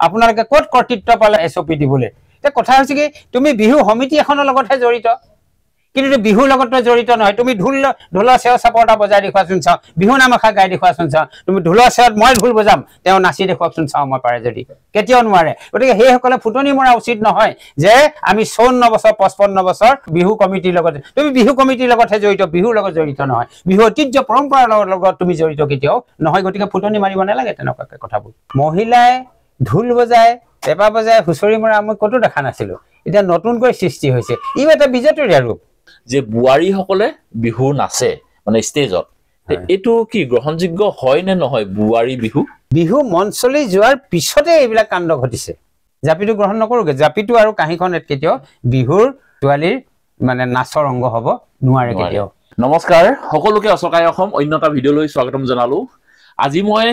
আপোনালোকে ক'ত কৰ্তৃত্ব পালে এছ অ' পি দিবলৈ? এতিয়া কথা হৈছে কি, তুমি বিহু সমিতি এখনৰ লগতহে জড়িত, কিন্তু বিহুৰ লগততো জড়িত নহয়। তুমি ঢোলৰ চেও চাপৰ এটা বজাই দেখুৱাচোন চাওঁ, বিহু নাম এষাৰ গাই দেখুৱাচোন চাওঁ, তুমি ঢোলৰ চেৱত মই ঢোল বজাম, তেওঁ নাচি দেখুৱাকচোন চাওঁ, মই পাৰে যদি। কেতিয়াও নোৱাৰে। গতিকে সেইসকলে ফুটনি মৰা উচিত নহয় যে আমি 54 বছৰ 55 বছৰ বিহু কমিটিৰ লগত, তুমি বিহু কমিটিৰ লগতহে জড়িত, বিহুৰ লগত জড়িত নহয়, বিহু ঐতিহ্য পৰম্পৰাৰ লগত তুমি জড়িত কেতিয়াও নহয়। গতিকে ফুটনি মাৰিব নালাগে তেনেকুৱাকে কথাবোৰ। মহিলাই ঢোল বজায়, পেঁপা বজায়, হুঁচৰি মৰা মই ক'তো দেখা নাছিলো, এতিয়া নতুনকৈ সৃষ্টি হৈছে। ই এটা বিজতৰীয়া ৰূপ যে বোৱাৰীসকলে বিহু নাচে মানে ষ্টেজত, এইটো কি গ্ৰহণযোগ্য হয় নে নহয়? বোৱাৰী বিহু বিহু মঞ্চলৈ যোৱাৰ পিছতে এইবিলাক কাণ্ড ঘটিছে। জাপিটো গ্ৰহণ নকৰোগে, জাপিটো আৰু কাঁহীখন কেতিয়াও বিহুৰ ছোৱালীৰ মানে নাচৰ অংগ হ'ব নোৱাৰে কেতিয়াও। নমস্কাৰ সকলোকে, অচকাই অসম অন্য এটা ভিডিঅ'লৈ স্বাগতম জনালো। আজি মই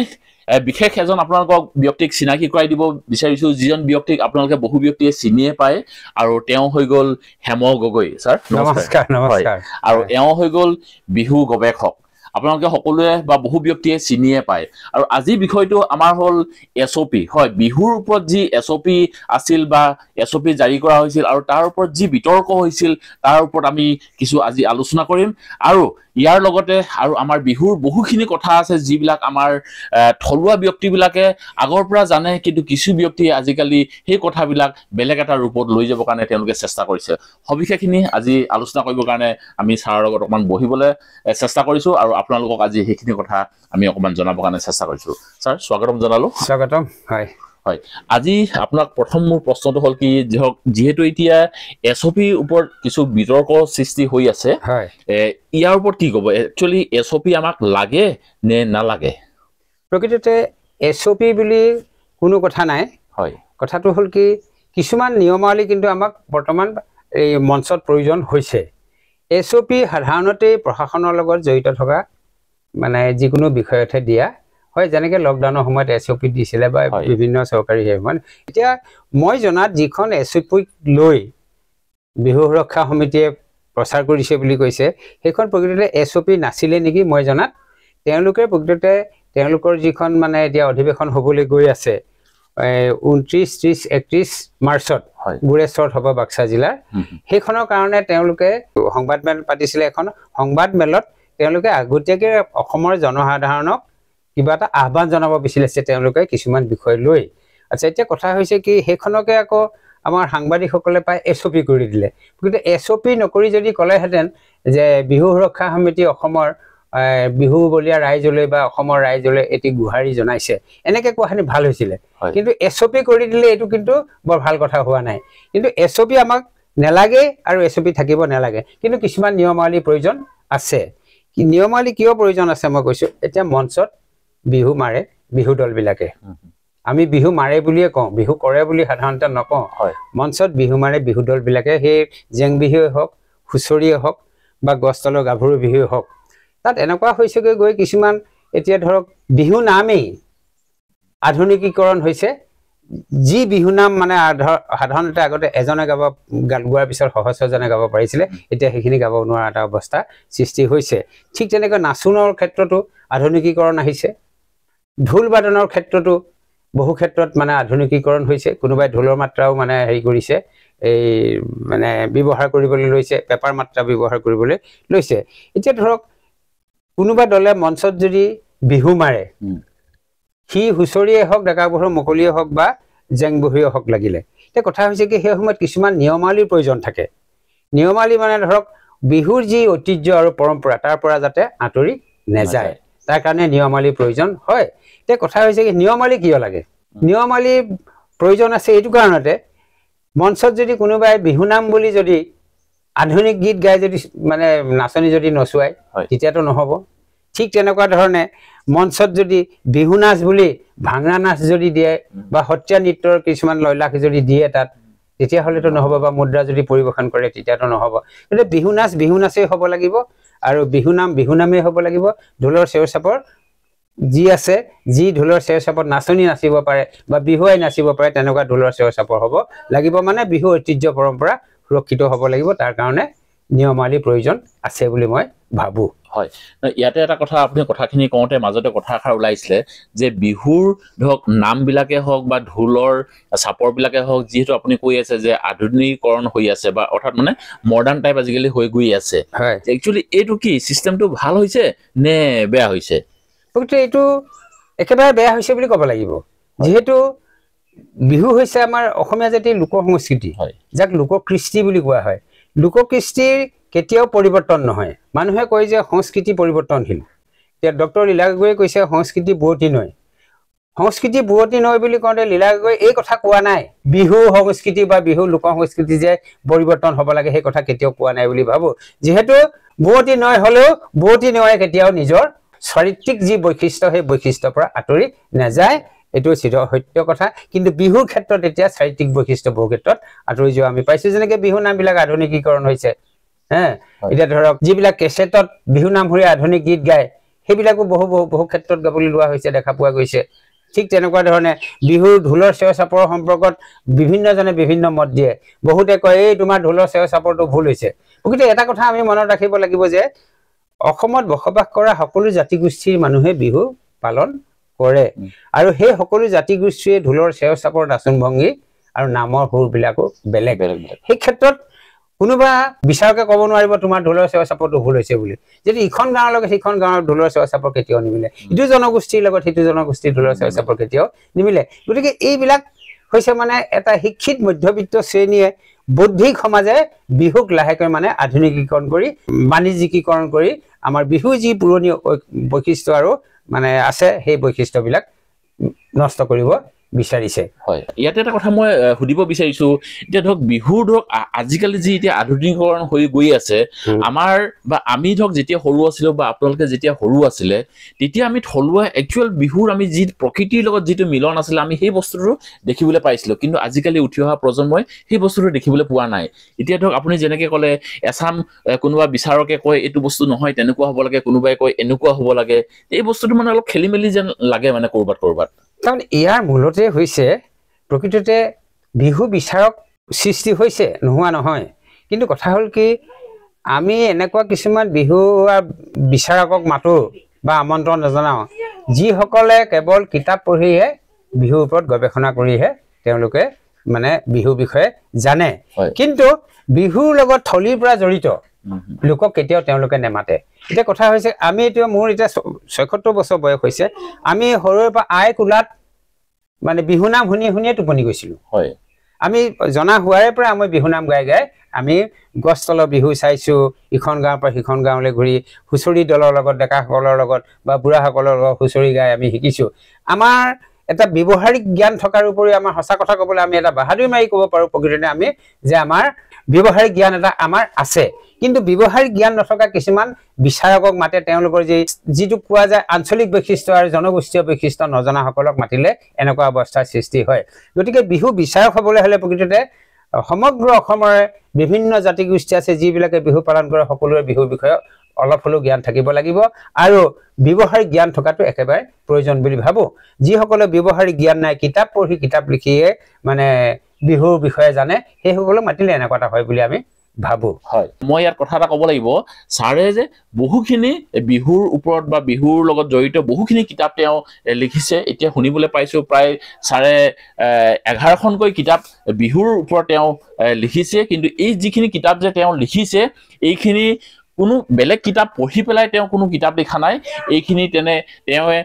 বিশেষ এজন আপোনালোকক ব্যক্তিক চিনাকি কৰাই দিব বিচাৰিছো, যিজন ব্যক্তিক আপোনালোকে বহু ব্যক্তিয়ে চিনিয়ে পায়, আৰু তেওঁ হৈ গ'ল হেম গগৈ ছাৰ। নমস্কাৰ। নমস্কাৰ। আৰু এওঁ হৈ গ'ল বিহু গৱেষক, আপোনালোকে সকলোৱে বা বহু ব্যক্তিয়ে চিনিয়ে পায়। আৰু আজি বিষয়টো আমাৰ হ'ল এছ অ' পি। হয়, বিহুৰ ওপৰত যি এছ অ' পি আছিল বা এছ অ' পি জাৰি কৰা হৈছিল আৰু তাৰ ওপৰত যি বিতৰ্ক হৈছিল, তাৰ ওপৰত আমি কিছু আজি আলোচনা কৰিম। আৰু ইয়াৰ লগতে আৰু আমাৰ বিহুৰ বহুখিনি কথা আছে যিবিলাক আমাৰ থলুৱা ব্যক্তিবিলাকে আগৰ পৰা জানে, কিন্তু কিছু ব্যক্তিয়ে আজিকালি সেই কথাবিলাক বেলেগ এটা ৰূপত লৈ যাবৰ কাৰণে তেওঁলোকে চেষ্টা কৰিছে। সবিশেষখিনি আজি আলোচনা কৰিবৰ কাৰণে আমি ছাৰৰ লগত অকণমান বহিবলৈ চেষ্টা কৰিছোঁ আৰু আপোনালোকক আজি সেইখিনি কথা আমি অকণমান জনাবৰ কাৰণে চেষ্টা কৰিছোঁ। ছাৰ, স্বাগতম জনালোঁ। স্বাগতম। হয় হয়, আজি আপোনাক প্ৰথম মোৰ প্ৰশ্নটো হ'ল কি, যিহেতু এতিয়া এছ অ' পিৰ ওপৰত কিছু বিতৰ্ক সৃষ্টি হৈ আছে, ইয়াৰ ওপৰত কি ক'ব? একচুৱেলি এছ অ' পি আমাক লাগে নে নালাগে? প্ৰকৃততে এছ অ' পি বুলি কোনো কথা নাই। হয়, কথাটো হ'ল কি, কিছুমান নিয়মাৱলী কিন্তু আমাক বৰ্তমান এই মঞ্চত প্ৰয়োজন হৈছে। এছ অ' পি সাধাৰণতে প্ৰশাসনৰ লগত জড়িত থকা মানে যিকোনো বিষয়তহে দিয়া হয়, যেনেকৈ লকডাউনৰ সময়ত এছ অ' পি দিছিলে বা বিভিন্ন চৰকাৰী সময়ত। এতিয়া মই জনাত যিখন এছ অ' পিক লৈ বিহু সুৰক্ষা সমিতিয়ে প্ৰচাৰ কৰিছে বুলি কৈছে, সেইখন প্ৰকৃততে এছ অ' পি নাছিলে নেকি মই জনাত। তেওঁলোকে প্ৰকৃততে তেওঁলোকৰ যিখন মানে এতিয়া অধিৱেশন হ'বলৈ গৈ আছে 29, 30, 31 মাৰ্চত গোৰেশ্বৰত হ'ব বাক্সা জিলাৰ, সেইখনৰ কাৰণে তেওঁলোকে সংবাদমেল পাতিছিলে। এখন সংবাদমেলত তেওঁলোকে আগতীয়াকৈ অসমৰ জনসাধাৰণক কিবা এটা আহ্বান জনাব বিচাৰিছে তেওঁলোকে কিছুমান বিষয় লৈ। আচ্ছা, এতিয়া কথা হৈছে কি, সেইখনকে আকৌ আমাৰ সাংবাদিকসকলে প্ৰায় এছ অ' পি কৰি দিলে। কিন্তু এছ অ' পি নকৰি যদি ক'লেহেঁতেন যে বিহু সুৰক্ষা সমিতি অসমৰ বিহু বলীয়া ৰাইজলৈ বা অসমৰ ৰাইজলৈ এটি গোহাৰি জনাইছে, এনেকৈ কোৱাখিনি ভাল হৈছিলে। কিন্তু এছ অ' পি কৰি দিলে এইটো কিন্তু বৰ ভাল কথা হোৱা নাই। কিন্তু এছ অ' পি আমাক নেলাগে আৰু এছ অ' পি থাকিব নালাগে, কিন্তু কিছুমান নিয়মাৱলীৰ প্ৰয়োজন আছে। নিয়মাৱলী কিয় প্ৰয়োজন আছে মই কৈছোঁ, এতিয়া মঞ্চত বিহু মাৰে বিহু দলবিলাকে, আমি বিহু মাৰে বুলিয়ে কওঁ, বিহু কৰে বুলি সাধাৰণতে নকওঁ। মঞ্চত বিহু মাৰে বিহু দলবিলাকে, সেই জেং বিহুৱেই হওক, হুঁচৰিয়ে হওক বা গছ তলৰ গাভৰু বিহুৱেই হওক, তাত এনেকুৱা হৈছেগৈ গৈ কিছুমান এতিয়া ধৰক বিহু নামেই আধুনিকীকৰণ হৈছে। যি বিহু নাম মানে সাধাৰণতে আগতে এজনে গাব, গোৱাৰ পিছত সহস্ৰজনে গাব পাৰিছিলে, এতিয়া সেইখিনি গাব নোৱাৰা এটা অৱস্থা সৃষ্টি হৈছে। ঠিক তেনেকৈ নাচোনৰ ক্ষেত্ৰতো আধুনিকীকৰণ আহিছে, ঢোল বাদনৰ ক্ষেত্ৰতো বহু ক্ষেত্ৰত মানে আধুনিকীকৰণ হৈছে। কোনোবাই ঢোলৰ মাত্ৰাও মানে হেৰি কৰিছে, এই মানে ব্যৱহাৰ কৰিবলৈ লৈছে, পেপাৰ মাত্ৰা ব্যৱহাৰ কৰিবলৈ লৈছে। এতিয়া ধৰক কোনোবা দলে মঞ্চত যদি বিহু মাৰে, সি হুঁচৰিয়ে হওক, ডেকা গাভৰু মুকলিয়ে হওক বা জেং বিহুৱে হওক লাগিলে, এতিয়া কথা হৈছে কি, সেই সময়ত কিছুমান নিয়মাৱলীৰ প্ৰয়োজন থাকে। নিয়মাৱলী মানে ধৰক বিহুৰ যি ঐতিহ্য আৰু পৰম্পৰা, তাৰ পৰা যাতে আঁতৰি নেযায়, তাৰ কাৰণে নিয়মাৱলীৰ প্ৰয়োজন হয়। এতিয়া কথা হৈছে কি, নিয়মাৱলী কিয় লাগে? নিয়মাৱলীৰ প্ৰয়োজন আছে এইটো কাৰণতে, মঞ্চত যদি কোনোবাই বিহু নাম বুলি যদি আধুনিক গীত গাই যদি মানে নাচনী যদি নচুৱায়, তেতিয়াতো নহ'ব। ঠিক তেনেকুৱা ধৰণে মঞ্চত যদি বিহু নাচ বুলি ভাংৰা নাচ যদি দিয়ে বা সত্ৰীয়া নৃত্যৰ কিছুমান লয়লাস যদি দিয়ে তাত, তেতিয়াহ'লেতো নহ'ব, বা মুদ্ৰা যদি পৰিৱেশন কৰে তেতিয়াতো নহ'ব। গতিকে বিহু নাচ বিহু নাচেই হ'ব লাগিব আৰু বিহু নাম বিহু নামেই হ'ব লাগিব। ঢোলৰ চেও চাপৰ যি আছে, যি ঢোলৰ চেও চাপত নাচনী নাচিব পাৰে বা বিহুৱাই নাচিব পাৰে, তেনেকুৱা ঢোলৰ চেও চাপৰ হ'ব লাগিব। মানে বিহু ঐতিহ্য পৰম্পৰা সুৰক্ষিত হ'ব লাগিব, তাৰ কাৰণে নিয়মাৱলী প্ৰয়োজন আছে বুলি মই ভাবোঁ। হয়, ইয়াতে এটা কথা আপুনি কথাখিনি কওঁতে মাজতে কথা এষাৰ ওলাইছিলে যে বিহুৰ ধৰক নামবিলাকে হওক বা ঢোলৰ চাপৰবিলাকে হওক, যিহেতু আপুনি কৈ আছে যে আধুনিকীকৰণ হৈ আছে বা অৰ্থাৎ মানে মডাৰ্ণ টাইপ আজিকালি হৈ গৈ আছে, একচুৱেলি এইটো কি চিষ্টেমটো ভাল হৈছে নে বেয়া হৈছে? গতিকে এইটো একেবাৰে বেয়া হৈছে বুলি ক'ব লাগিব। যিহেতু বিহু হৈছে আমাৰ অসমীয়া জাতিৰ লোক সংস্কৃতি, যাক লোককৃষ্টি বুলি কোৱা হয়। লোককৃষ্টিৰ কেতিয়াও পৰিৱৰ্তন নহয়। মানুহে কয় যে সংস্কৃতি পৰিৱৰ্তনশীল। এতিয়া ডক্টৰ লীলা গগৈয়ে কৈছে সংস্কৃতি বোৱতী নৈ। সংস্কৃতি বোৱতী নৈ বুলি কওঁতে লীলা গগৈ এই কথা কোৱা নাই বিহু সংস্কৃতি বা বিহু লোক সংস্কৃতি যে পৰিৱৰ্তন হ'ব লাগে, সেই কথা কেতিয়াও কোৱা নাই বুলি ভাবোঁ। যিহেতু বোৱতী নৈ হ'লেও বোৱতী নৈয়ে কেতিয়াও নিজৰ চাৰিত্ৰিক যি বৈশিষ্ট্য, সেই বৈশিষ্ট্যৰ পৰা আঁতৰি নাযায়, এইটো চিৰ সত্য কথা। কিন্তু বিহুৰ ক্ষেত্ৰত এতিয়া চাৰিত্ৰিক বৈশিষ্ট্য বহু ক্ষেত্ৰত আঁতৰি যোৱা আমি পাইছোঁ। যেনেকৈ বিহু নামবিলাক আধুনিকীকৰণ হৈছে। হে, এতিয়া ধৰক যিবিলাক কেছেটত বিহু নাম সুৰি আধুনিক গীত গায়, সেইবিলাকো বহু বহু বহু ক্ষেত্ৰত গাবলৈ লোৱা হৈছে, দেখা পোৱা গৈছে। ঠিক তেনেকুৱা ধৰণে বিহুৰ ঢোলৰ চেও চাপৰৰ সম্পৰ্কত বিভিন্নজনে বিভিন্ন মত দিয়ে। বহুতে কয় এই তোমাৰ ঢোলৰ চেও চাপৰটো ভুল হৈছে। গতিকে এটা কথা আমি মনত ৰাখিব লাগিব যে অসমত বসবাস কৰা সকলো জাতি গোষ্ঠীৰ মানুহে বিহু পালন কৰে, আৰু সেই সকলো জাতি গোষ্ঠীয়ে ঢোলৰ চেও চাপৰ নাচোন ভংগী আৰু নামৰ সুৰবিলাকো বেলেগ বেলেগ। সেই ক্ষেত্ৰত কোনোবা বিচাৰকে ক'ব নোৱাৰিব তোমাৰ ঢোলৰ চেও চাপৰটো ভুল হৈছে বুলি। যদি ইখন গাঁৱৰ লগত সিখন গাঁৱৰ ঢোলৰ চেও চাপৰ কেতিয়াও নিমিলে, ইটো জনগোষ্ঠীৰ লগত সিটো জনগোষ্ঠীৰ ঢোলৰ চেও চাপৰ কেতিয়াও নিমিলে। গতিকে এইবিলাক হৈছে মানে এটা শিক্ষিত মধ্যবিত্ত শ্ৰেণীয়ে, বৌদ্ধিক সমাজে বিহুক লাহেকৈ মানে আধুনিকীকৰণ কৰি, বাণিজ্যিকীকৰণ কৰি আমাৰ বিহু যি পুৰণি বৈশিষ্ট্য আৰু মানে আছে, সেই বৈশিষ্ট্যবিলাক নষ্ট কৰিব বিচাৰিছে। হয়, ইয়াতে এটা কথা মই সুধিব বিচাৰিছো, এতিয়া ধৰক বিহুৰ ধৰক আজিকালি যি এতিয়া আধুনিকীকৰণ হৈ গৈ আছে, আমাৰ বা আমি ধৰক যেতিয়া সৰু আছিলো বা আপোনালোকে যেতিয়া সৰু আছিলে, তেতিয়া আমি থলুৱা একচুৱেল বিহুৰ আমি যি প্ৰকৃতিৰ লগত যিটো মিলন আছিলে আমি সেই বস্তুটো দেখিবলৈ পাইছিলো। কিন্তু আজিকালি উঠি অহা প্ৰজন্মই সেই বস্তুটো দেখিবলৈ পোৱা নাই। এতিয়া ধৰক আপুনি যেনেকে ক'লে এচাম কোনোবা বিচাৰকে কয় এইটো বস্তু নহয় তেনেকুৱা হ'ব লাগে, কোনোবাই কয় এনেকুৱা হ'ব লাগে, এই বস্তুটো মানে অলপ খেলি মেলি যেন লাগে মানে ক'ৰবাত ক'ৰবাত। তাৰমানে ইয়াৰ মূলতে হৈছে প্ৰকৃততে বিহু বিচাৰক সৃষ্টি হৈছে, নোহোৱা নহয়। কিন্তু কথা হ'ল কি, আমি এনেকুৱা কিছুমান বিহু বিচাৰকক মাতোঁ বা আমন্ত্ৰণ নজনাওঁ যিসকলে কেৱল কিতাপ পঢ়িহে বিহুৰ ওপৰত গৱেষণা কৰিহে তেওঁলোকে মানে বিহুৰ বিষয়ে জানে, কিন্তু বিহুৰ লগত থলীৰ পৰা জড়িত লোকক কেতিয়াও তেওঁলোকে নেমাতে। এতিয়া কথা হৈছে আমি এতিয়া মোৰ এতিয়া ৭৬ বছৰ বয়স হৈছে, আমি সৰুৰে পৰা আই কোলাত মানে বিহু নাম শুনি শুনিয়ে টোপনি গৈছিলোঁ। হয়, আমি জনা হোৱাৰে পৰা আমি বিহু নাম গাই গাই আমি গছ তলৰ বিহু চাইছোঁ, ইখন গাঁৱৰ পৰা সিখন গাঁৱলৈ ঘূৰি হুঁচৰি দলৰ লগত, ডেকাসকলৰ লগত বা বুঢ়াসকলৰ লগত হুঁচৰি গাই আমি শিকিছোঁ। আমাৰ এটা ব্যৱহাৰিক জ্ঞান থকাৰ উপৰিও আমাৰ সঁচা কথা ক'বলৈ আমি এটা বাহাদুৰি মাৰি ক'ব পাৰোঁ প্ৰকৃততে আমি যে আমাৰ ব্যৱহাৰিক জ্ঞান এটা আমাৰ আছে। কিন্তু ব্যৱহাৰিক জ্ঞান নথকা কিছুমান বিচাৰকক মাতে, তেওঁলোকৰ যিটো কোৱা যায় আঞ্চলিক বৈশিষ্ট্য আৰু জনগোষ্ঠীয় বৈশিষ্ট্য নজনাসকলক মাতিলে এনেকুৱা অৱস্থাৰ সৃষ্টি হয়। গতিকে বিহু বিচাৰক হ'বলৈ হ'লে প্ৰকৃততে সমগ্ৰ অসমৰে বিভিন্ন জাতি গোষ্ঠী আছে যিবিলাকে বিহু পালন কৰে, সকলোৰে বিহুৰ বিষয়ে অলপ হ'লেও জ্ঞান থাকিব লাগিব আৰু ব্যৱহাৰিক জ্ঞান থকাটো একেবাৰে প্ৰয়োজন বুলি ভাবোঁ। যিসকলে ব্যৱহাৰিক জ্ঞান নাই, কিতাপ পঢ়ি কিতাপ লিখিয়ে মানে বিহুৰ বিষয়ে জানে, সেইসকলক মাতিলে এনেকুৱা এটা হয় বুলি আমি ভাবোঁ। হয়, মই ইয়াত কথা এটা ক'ব লাগিব, ছাৰে যে বহুখিনি বিহুৰ ওপৰত বা বিহুৰ লগত জড়িত বহুখিনি কিতাপ তেওঁ লিখিছে। এতিয়া শুনিবলৈ পাইছোঁ প্ৰায় ছাৰে 11খনকৈ কিতাপ বিহুৰ ওপৰত তেওঁ লিখিছে। কিন্তু এই যিখিনি কিতাপ যে তেওঁ লিখিছে, এইখিনি কোনো বেলেগ কিতাপ পঢ়ি পেলাই তেওঁ কোনো কিতাপ লিখা নাই। এইখিনি তেওঁৱে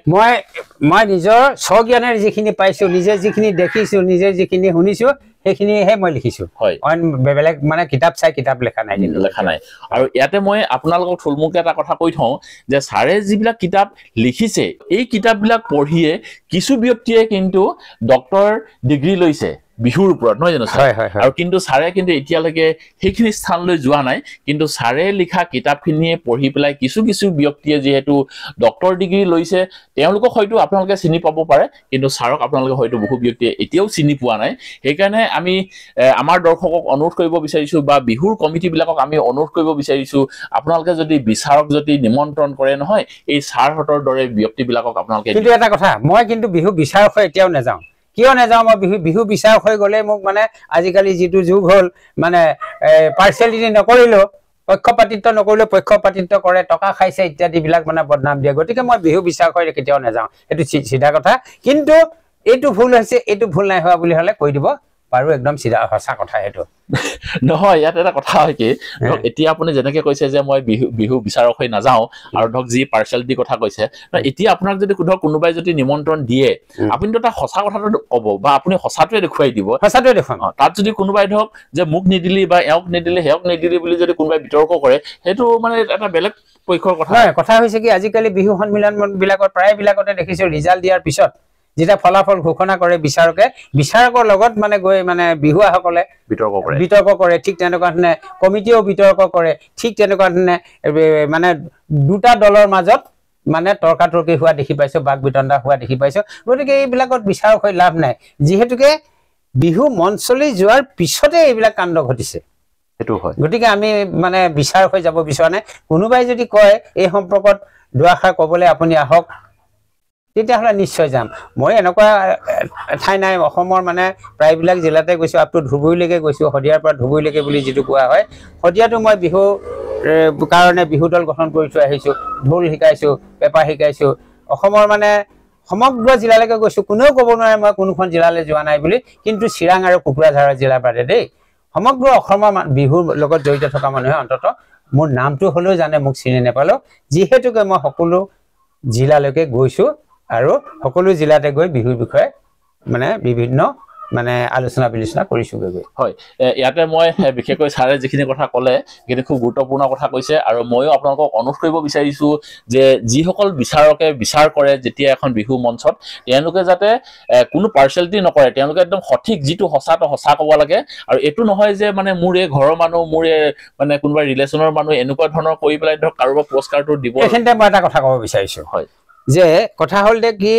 মই নিজৰ স্বজ্ঞানেৰে যিখিনি পাইছোঁ, নিজে যিখিনি দেখিছোঁ, নিজে যিখিনি শুনিছোঁ, সেইখিনিহে মই লিখিছোঁ। হয়, অইন বেলেগ মানে কিতাপ চাই কিতাপ লিখা নাই, কিন্তু লেখা নাই। আৰু ইয়াতে মই আপোনালোকক থুলমূলকৈ এটা কথা কৈ থওঁ যে ছাৰে যিবিলাক কিতাপ লিখিছে, এই কিতাপবিলাক পঢ়িয়ে কিছু ব্যক্তিয়ে কিন্তু ডক্টৰ ডিগ্ৰী লৈছে বিহুৰ ওপৰত, নহয় জানো? হয় হয়। আৰু কিন্তু ছাৰে কিন্তু এতিয়ালৈকে সেইখিনি স্থানলৈ যোৱা নাই। কিন্তু ছাৰে লিখা কিতাপখিনিয়ে পঢ়ি পেলাই কিছু কিছু ব্যক্তিয়ে যিহেতু ডক্টৰ ডিগ্ৰী লৈছে, তেওঁলোকক হয়তো আপোনালোকে চিনি পাব পাৰে, কিন্তু ছাৰক আপোনালোকে হয়তো বহু ব্যক্তিয়ে এতিয়াও চিনি পোৱা নাই। সেইকাৰণে আমি আমাৰ দৰ্শকক অনুৰোধ কৰিব বিচাৰিছোঁ বা বিহুৰ কমিটিবিলাকক আমি অনুৰোধ কৰিব বিচাৰিছোঁ, আপোনালোকে যদি বিচাৰক যদি নিমন্ত্ৰণ কৰে নহয়, এই ছাৰহঁতৰ দৰে ব্যক্তিবিলাকক আপোনালোকে। কিন্তু এটা কথা, মই কিন্তু বিহু বিচাৰক হৈ এতিয়াও নাযাওঁ। কিয় নাযাওঁ? মই বিহু বিচাৰক হৈ গ'লে মোক মানে আজিকালি যিটো যুগ হ'ল, মানে পাৰ্চেলিটি নকৰিলেও পক্ষপাতিত্ব নকৰিলেও পক্ষপাতিত্ব কৰে, টকা খাইছে ইত্যাদিবিলাক মানে বদনাম দিয়ে। গতিকে মই বিহু বিচাৰক হৈ কেতিয়াও নাযাওঁ, সেইটো চিধা কথা। কিন্তু এইটো ভুল হৈছে, এইটো ভুল নাই হোৱা বুলি হ'লে কৈ দিব পাৰো, একদম চিধা সঁচা কথা সেইটো। নহয়, ইয়াত এটা কথা হয় কি, ধৰক এতিয়া আপুনি যেনেকে কৈছে যে মই বিহু বিহু বিচাৰক হৈ নাযাওঁ, আৰু ধৰক যি পাৰ্চেলিটি কথা কৈছে, এতিয়া আপোনাক যদি ধৰক কোনোবাই যদি নিমন্ত্ৰণ দিয়ে, আপুনিতো এটা সঁচা কথাটো ক'ব বা আপুনি সঁচাটোৱে দেখুৱাই দিব। সঁচাটোৱে দেখুৱাম। তাত যদি কোনোবাই ধৰক যে মোক নিদিলি বা এওঁক নিদিলি সেওক নিদিলি বুলি যদি কোনোবাই বিতৰ্ক কৰে, সেইটো মানে এটা বেলেগ পক্ষৰ কথা। হয়, কথা হৈছে কি, আজিকালি বিহু সন্মিলন বিলাকত প্ৰায়বিলাকতে দেখিছো ৰিজাল্ট দিয়াৰ পিছত যেতিয়া ফলাফল ঘোষণা কৰে বিচাৰকে, বিচাৰকৰ লগত মানে গৈ মানে বিহুৱাসকলে বিতৰ্ক কৰে। ঠিক তেনেকুৱা ধৰণে কমিটিয়েও বিতৰ্ক কৰে, ঠিক তেনেকুৱা ধৰণে মানে দুটা দলৰ মাজত মানে তৰ্কাতৰ্কি হোৱা দেখি পাইছো, বাক বিতণ্ডা হোৱা দেখি পাইছো। গতিকে এইবিলাকত বিচাৰক হৈ লাভ নাই, যিহেতুকে বিহু মঞ্চলৈ যোৱাৰ পিছতে এইবিলাক কাণ্ড ঘটিছে। সেইটো হয়। গতিকে আমি মানে বিচাৰক হৈ যাব বিচৰা নাই। কোনোবাই যদি কয় এই সম্পৰ্কত দুআষাৰ ক'বলৈ আপুনি আহক, তেতিয়াহ'লে নিশ্চয় যাম। মই এনেকুৱা ঠাই নাই, অসমৰ মানে প্ৰায়বিলাক জিলাতে গৈছোঁ, আপ টু ধুবুৰীলৈকে গৈছোঁ, শদিয়াৰ পৰা ধুবুৰীলৈকে বুলি যিটো কোৱা হয়। শদিয়াতো মই বিহু কাৰণে বিহু দল গঠন কৰি থৈ আহিছোঁ, ঢোল শিকাইছোঁ, পেঁপা শিকাইছোঁ। অসমৰ মানে সমগ্ৰ জিলালৈকে গৈছোঁ, কোনেও ক'ব নোৱাৰে মই কোনখন জিলালৈ যোৱা নাই বুলি, কিন্তু চিৰাং আৰু কোকৰাঝাৰৰ জিলাৰ বাদে দেই, সমগ্ৰ অসমৰ বিহুৰ লগত জড়িত থকা মানুহে অন্ততঃ মোৰ নামটো হ'লেও জানে, মোক চিনি নাপালেও, যিহেতুকে মই সকলো জিলালৈকে গৈছোঁ আৰু সকলো জিলাতে গৈ বিহুৰ বিষয়ে মানে বিভিন্ন মানে আলোচনা বিলোচনা কৰিছোগৈ গৈ। হয়, ইয়াতে মই বিশেষকৈ ছাৰে যিখিনি কথা ক'লে সেইখিনি খুব গুৰুত্বপূৰ্ণ কথা কৈছে, আৰু ময়ো আপোনালোকক অনুৰোধ কৰিব বিচাৰিছোঁ যে যিসকল বিচাৰকে বিচাৰ কৰে যেতিয়া এখন বিহু মঞ্চত, তেওঁলোকে যাতে কোনো পাৰ্চেলিটি নকৰে, তেওঁলোকে একদম সঠিক যিটো সঁচাটো সঁচা ক'ব লাগে। আৰু এইটো নহয় যে মানে মোৰ এই ঘৰৰ মানুহ, মোৰ এই মানে কোনোবা ৰিলেশ্যনৰ মানুহ, এনেকুৱা ধৰণৰ কৰি পেলাই ধৰক কাৰোবাৰ পুৰস্কাৰটো দিব। এইখিনিতে মই এটা কথা ক'ব বিচাৰিছোঁ। হয়, যে কথা হ'ল যে কি,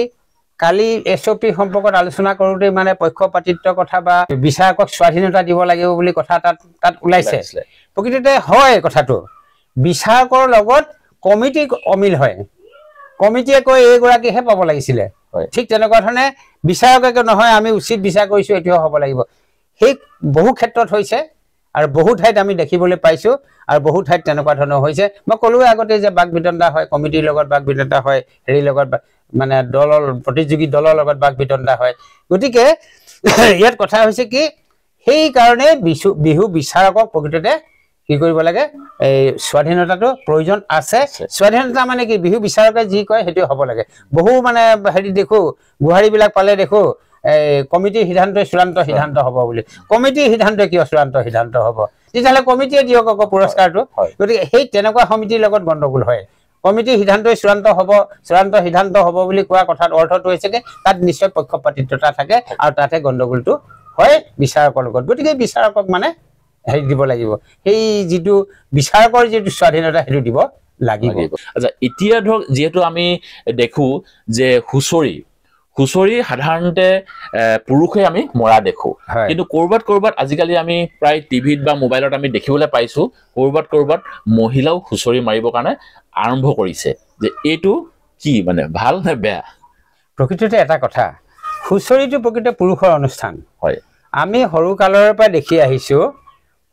কালি এছ অ' পি সম্পৰ্কত আলোচনা কৰোঁতে মানে পক্ষপাতিত্ব কথা বা বিচাৰকক স্বাধীনতা দিব লাগিব বুলি কথা তাত তাত ওলাইছে। প্ৰকৃততে হয় কথাটো, বিচাৰকৰ লগত কমিটি অমিল হয়, কমিটিয়ে কয় এইগৰাকীহে পাব লাগিছিলে, ঠিক তেনেকুৱা ধৰণে বিচাৰকে নহয় আমি উচিত বিচাৰ কৰিছোঁ এইটোহে হ'ব লাগিব। সেই বহু ক্ষেত্ৰত হৈছে আৰু বহু ঠাইত আমি দেখিবলৈ পাইছোঁ আৰু বহু ঠাইত তেনেকুৱা ধৰণৰ হৈছে। মই ক'লোৱে আগতে যে বাক বিতণ্ডা হয়, কমিটিৰ লগত বাক বিতণ্ডা হয়, হেৰিৰ লগত মানে দলৰ প্ৰতিযোগী দলৰ লগত বাক বিতণ্ডা হয়। গতিকে ইয়াত কথা হৈছে কি, সেইকাৰণে বিহু বিচাৰকক প্ৰকৃততে কি কৰিব লাগে, এই স্বাধীনতাটো প্ৰয়োজন আছে। স্বাধীনতা মানে কি, বিহু বিচাৰকে যি কয় সেইটো হ'ব লাগে। বহু মানে হেৰি দেখোঁ, গোহাৰিবিলাক পালে দেখোঁ এই কমিটিৰ সিদ্ধান্তই চূড়ান্ত সিদ্ধান্ত হ'ব বুলি। কমিটিৰ সিদ্ধান্ত কিয় চূড়ান্ত সিদ্ধান্ত হ'ব, তেতিয়াহ'লে কমিটিয়ে দিয়ক আকৌ পুৰস্কাৰটো। গতিকে সেই তেনেকুৱা সমিতিৰ লগত গণ্ডগোল হয়। কমিটিৰ সিদ্ধান্তই চূড়ান্ত হ'ব, চূড়ান্ত সিদ্ধান্ত হ'ব বুলি কোৱা কথাৰ অৰ্থটো হৈছে কি, তাত নিশ্চয় পক্ষপাতিত্বতা থাকে আৰু তাতে গণ্ডগোলটো হয় বিচাৰকৰ লগত। গতিকে বিচাৰকক মানে হেৰি দিব লাগিব, সেই যিটো বিচাৰকৰ যিটো স্বাধীনতা সেইটো দিব লাগিব। আচ্ছা, এতিয়া ধৰক যিহেতু আমি দেখোঁ যে হুঁচৰি হুঁচৰি সাধাৰণতে পুৰুষে আমি মৰা দেখোঁ, কিন্তু ক'ৰবাত ক'ৰবাত আজিকালি আমি প্ৰায় টিভিত বা মোবাইলত আমি দেখিবলৈ পাইছোঁ ক'ৰবাত ক'ৰবাত মহিলাও হুঁচৰি মাৰিবৰ কাৰণে আৰম্ভ কৰিছে। যে এইটো কি মানে ভাল নে বেয়া? প্ৰকৃততে এটা কথা, হুঁচৰিটো প্ৰকৃততে পুৰুষৰ অনুষ্ঠান হয়। আমি সৰুকালৰ পৰা দেখি আহিছোঁ,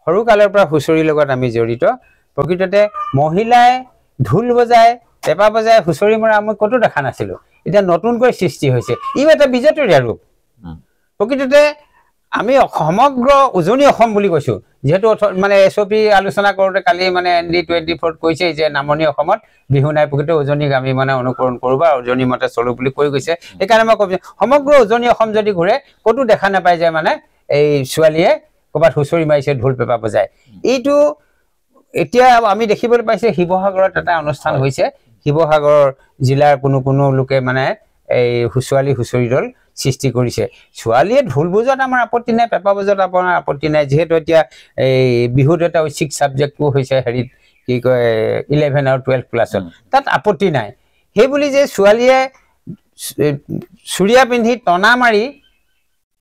সৰুকালৰ পৰা হুঁচৰিৰ লগত আমি জড়িত। প্ৰকৃততে মহিলাই ঢোল বজায়, পেঁপা বজায় হুঁচৰি মৰা আমি ক'তো দেখা নাছিলোঁ। এতিয়া নতুনকৈ সৃষ্টি হৈছে, ই এটা বিজতৰীয়া ৰূপ। প্ৰকৃততে আমি সমগ্ৰ উজনি অসম বুলি কৈছোঁ, যিহেতু মানে এছ অ' পি আলোচনা কৰোঁতে কালি মানে এন ডি 24 কৈছে যে নামনি অসমত বিহু নাই, প্ৰকৃততে উজনিক আমি মানে অনুকৰণ কৰোঁ বা উজনি মতে চলোঁ বুলি কৈ গৈছে। সেইকাৰণে মই কৈছোঁ সমগ্ৰ উজনি অসম যদি ঘূৰে ক'তো দেখা নাপায় যে মানে এই ছোৱালীয়ে ক'ৰবাত হুঁচৰি মাৰিছে, ঢোল পেঁপা বজায়। এইটো এতিয়া আমি দেখিবলৈ পাইছোঁ শিৱসাগৰত এটা অনুষ্ঠান হৈছে, শিৱসাগৰ জিলাৰ কোনো কোনো লোকে মানে এই ছোৱালী হুঁচৰি দল সৃষ্টি কৰিছে। ছোৱালীয়ে ঢোল বজোৱাত আমাৰ আপত্তি নাই, পেঁপা বজোৱাত আপোনাৰ আপত্তি নাই, যিহেতু এতিয়া এই বিহুত এটা ঐচ্ছিক ছাবজেক্টটো হৈছে হেৰিত কি কয় 11 আৰু 12 ক্লাছত, তাত আপত্তি নাই। সেই বুলি যে ছোৱালীয়ে চুৰিয়া পিন্ধি টনা মাৰি